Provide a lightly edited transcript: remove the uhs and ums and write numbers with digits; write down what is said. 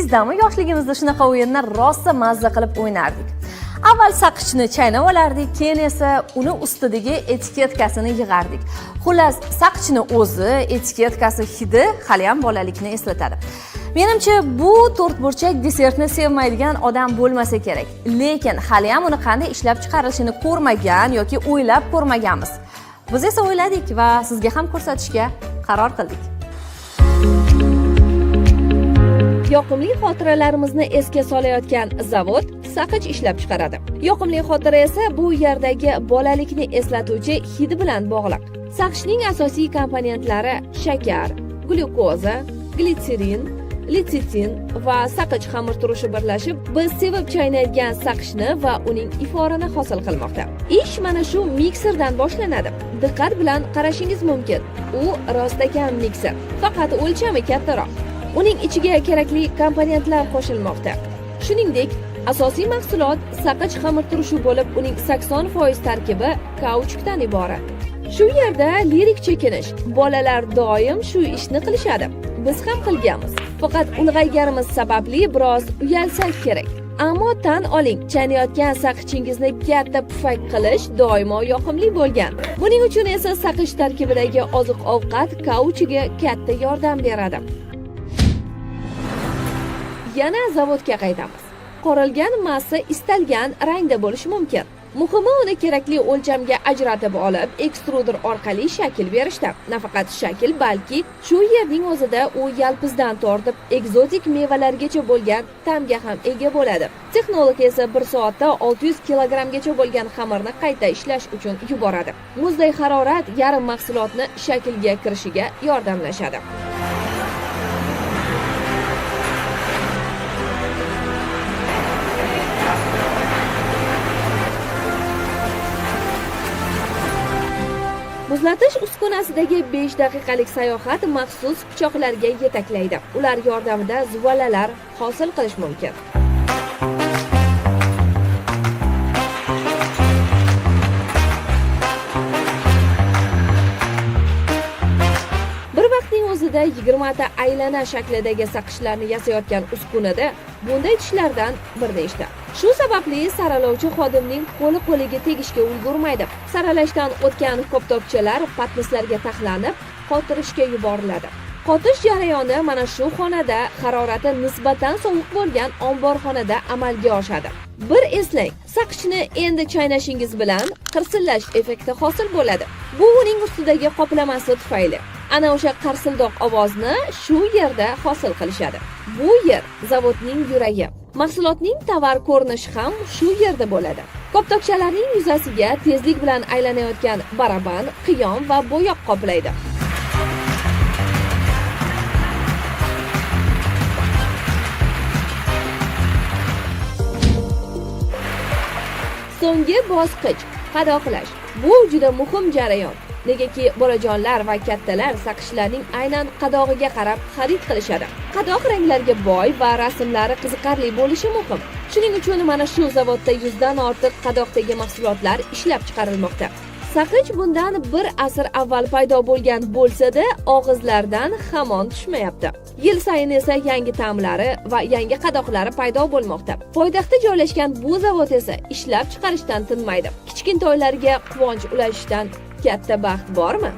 Esingizdami, yoshligimizda shunaqa o'yinlar rosa mazza qilib o'ynardik. Avval saqichni chaynab olardik, keyin esa uni ustidagi etiketkasini yig'ardik. Xullas, saqichni o'zi, etiketkasi, hidi hali ham bolalikni eslatadi. Menimcha, bu to'rtburchak desertni sevmaydigan odam bo'lmasa kerak. Lekin hali ham uni qanday ishlab chiqarilishini ko'rmagan yoki o'ylab ko'rmaganmiz. Biz esa o'yladik va sizga ham ko'rsatishga qaror qildik. Yoqimli xotiralarimizni esga solayotgan zavod saqich ishlab chiqaradi. Yoqimli xotira esa bu yerdagi bolalikni eslatuvchi hid bilan bog'liq. Saqichning asosiy komponentlari shakar, glyukoza, glitserin, lesitin va saqich xamirturushi birlashib, biz sevib chaynaydigan saqichni va uning iforini hosil qilmoqda. Ish mana shu mikserdan boshlanadi. Diqqat bilan qarashingiz mumkin. U rostakam mikser, faqat o'lchami kattaroq. Uning ichiga kerakli komponentlar qo'shilmoqda. Shuningdek, asosiy mahsulot saqich xamirturushi bo'lib, uning 80% tarkibi kauchukdan iborat. Shu yerda lirik chekinish. Bolalar doim shu ishni qilishadi. Biz ham qilganmiz. Faqat ulg'ayganimiz sababli biroz uyalsak kerak. Ammo tan oling, chaynayotgan saqichingizni katta pufak qilish doimo yoqimli bo'lgan. Buning uchun esa saqich tarkibidagi oziq-ovqat kauchuga katta yordam beradi. Yana zavodga qaytamiz. Qorilgan massa istalgan rangda bo'lishi mumkin. Muhimi, uni kerakli o'lchamga ajratib olib, ekstruder orqali shakl berishda. Nafaqat shakl, balki shu yerning o'zida u yalpizdan tortib ekzotik mevalargacha bo'lgan ta'mga ham ega bo'ladi. Texnolog esa 1 soatda 600 kilogrammgacha bo'lgan xamirni qayta ishlash uchun yuboradi. Muzday harorat yarim mahsulotni shaklga kirishiga yordamlashadi. Muzlatish uskunasidagi 5 daqiqalik sayohat maxsus pichoqlarga yetaklaydi. Ular yordamida zuvalalar hosil qilish mumkin. Bir vaqtning o'zida 20 ta aylana shaklidagi saqichlarni yasayotgan uskunada bunday tishlardan bir nechta. Shu sababli saralovchi xodimning qo'li qo'liga tegishga ulgurmaydi. Saralashdan o'tgan koptokchalar patnislarga taxlanib, qotirishga yuboriladi. Qotish jarayoni mana shu xonada, harorati nisbatan sovuq bo'lgan omborxonada amalga oshadi. Bir eslang, saqichni endi chaynashingiz bilan qirsillash effekti hosil bo'ladi. Bu uning ustidagi qoplamasi tufayli. Ana o'sha qarsildoq ovozni shu yerda hosil qilishadi. Bu yer zavodning yuragi. Mahsulotning tovar ko'rinishi ham shu yerda bo'ladi. Koptokchalarning yuzasiga tezlik bilan aylanayotgan baraban, qiyom va bo'yoq qoplaydi. So'nggi bosqich qadoqlash. Bu juda muhim jarayon. Negaki bolajonlar va kattalar saqichlarning aynan qadog'iga qarab xarid qilishadi. Qadoq ranglarga boy va rasmlari qiziqarli bo'lishi muhim. Shuning uchun mana shu zavodda 100 dan ortiq qadoqdagi mahsulotlar ishlab chiqarilmoqda. Saqich bundan bir asr avval paydo bo'lgan bo'lsa-da, og'izlardan hamon tushmayapti. Yil sayin esa yangi ta'mlari va yangi qadoqlari paydo bo'lmoqda. Poytaxtda joylashgan bu zavod esa ishlab chiqarishdan tinmaydi. Kichkintoylarga quvonch ulashishdan katta baxt bormi?